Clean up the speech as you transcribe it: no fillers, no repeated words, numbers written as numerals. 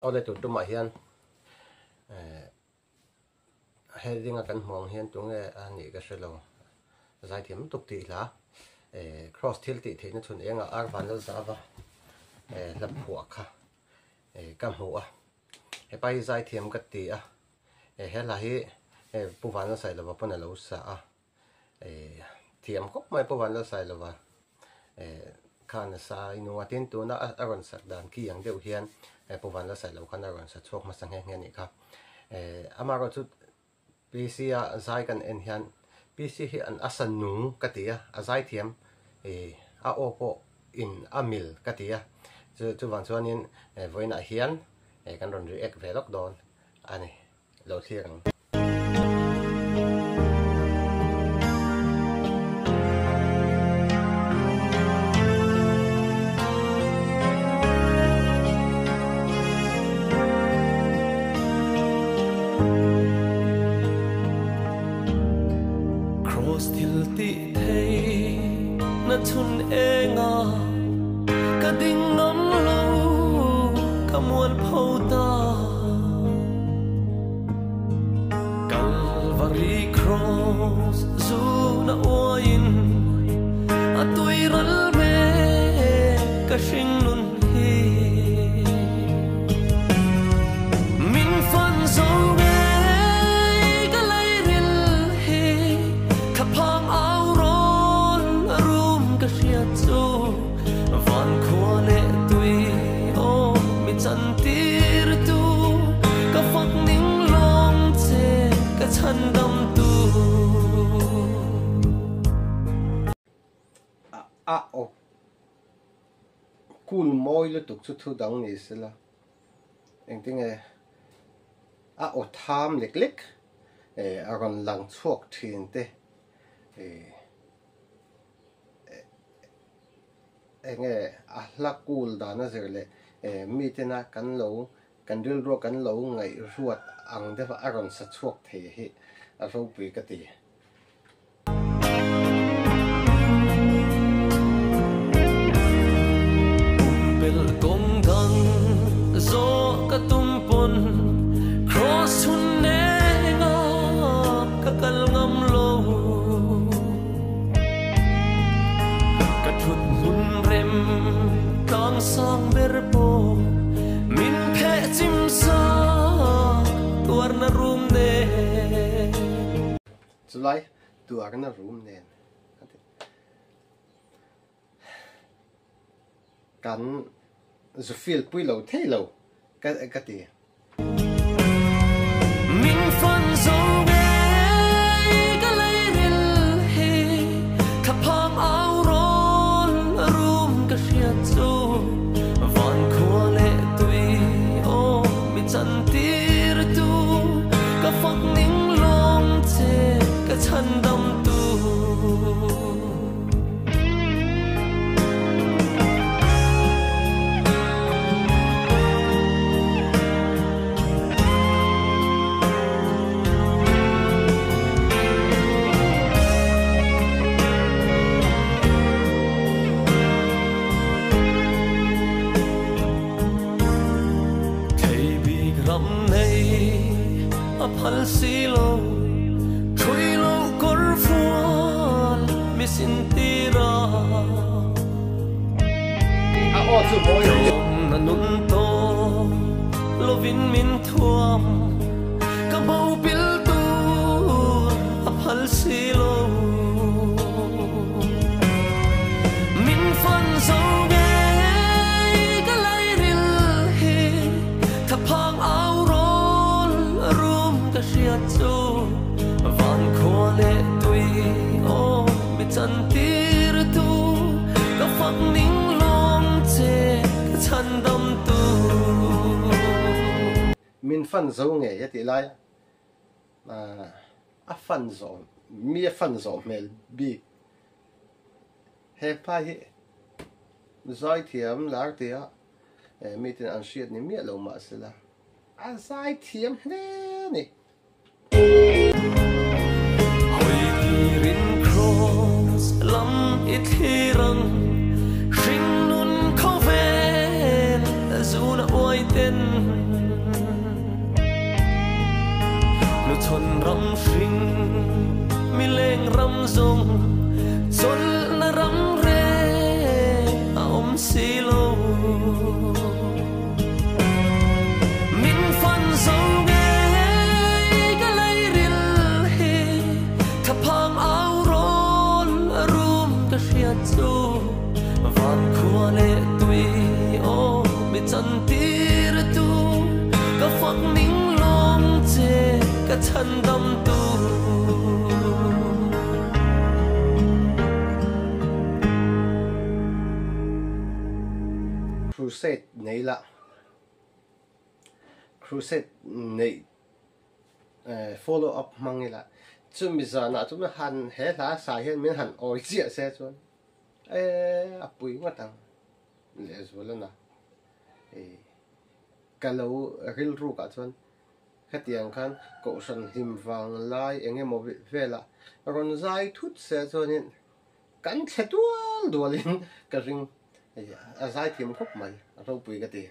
Awle tur tumah hian heading a kan hmuh ang hian tunge a nih ka hre lo zaithiam lutuk tih hla cross thil tih theihna chhun engah ar van lal zava hla phuah kha ka hmu a hepa hi zaithiam ka ti a he hla hi Pu Vanlalsailova pawn a lo sa a. Thiam khawp mai pawh van la sai lova khan a sa i nung a tin tuna a rawn sak dan khi ang deuh hian pawh van la sai lo khan a rawn sa chhuak hmasa nghe nghe a nih kha. Amaherawh chu PC a zai kan en hian PC hi an a sa nung ka ti a, a zai thiam a aw pawh in a mil ka ti a, chuvang chuanin vawiinah hian kan rawn react ve lawk dawn a ni. Lo thlir ang. Cross thil tih thei na chhun enga ka ding ngam lo ka mual pho ta. Calvary Cross zuna uaiin a tui ral mek ka hringnun hi. Min fan zo ngei ka leiril hi thlaphang au rawn rum ka hriat chu van khua leh tui aw mi chan tir tu ka fak ning lawng che ka chhan dam tu. A a aw kul mawi lutuk chu thu dang ni sela engtinge a aw tham lek lek a rawn lang chhuak thin te Enge a hla kul dan a zir leh mitena kan lo kan rilrua kan lo ngaihruat ang deuh a rawn sa chhuak thei hi a ropui ka ti. Pumpelh kawng dang zawh ka tum pawn Cross hun nenga ka kal ngam lo. Ka thut hmun rem tlang sang ber pawh min pheh chim sak tuarna rum nen. Chulai tuarna rum nen a ti. Kan zu feel pui lo thei lo ka ti. Min fan zo ngei ka lei ril hi thlaphang au rawl rum ka hriat chu van khua leh tui aw mi chan tir tu ka fak ning lawng che ka chhan dam tu. Thei bik ram nei a phal si lo, thui lo kawr fual mi sin tir a. A aw chu mawi lo. Tlawmna nun tawh lovin min thuam, ka bo pil tur a phal si lo. Min fan zo ngei ka lairil hi thlaphang au rawl rum ka hriat chu van khua leh tui aw mi chan tir tu ka fak ning lawng che ka chhan dam tu. Min fan zo ngei a tih lai a a fan zawh mi a fan zawh hmel bik he pa hi zaithiam lar tia miten an hriat ni miah lo mahsela a zaithiam hle a ni. Hawi kirin cross lam i thlir ang, hringnun khawvel zuna uai ten. Hmachhawn ram hring mi leng ram zawng chawlhna ram reng a awm si lo. Min fan zo ngei ka leiril hi thlaphang au rawl a rum ka hriat chu van khua leh tui aw mi chan tir tu ka fak ning lawng che ka chhan dam tu. Crusade nei la Crusade neih follow up hmang ila chumi zanah chuan han he hla sa hian min han awi chiah se chuan eh a pui ngawt ang lehzual a na ka lo rilruk ah chuan hetiang khan kohhran hlim vang lai eng emaw velah rawn zai thut se chuanin kan thle dual dualin ka ring a zaithiam khawp mai a ropui ka ti.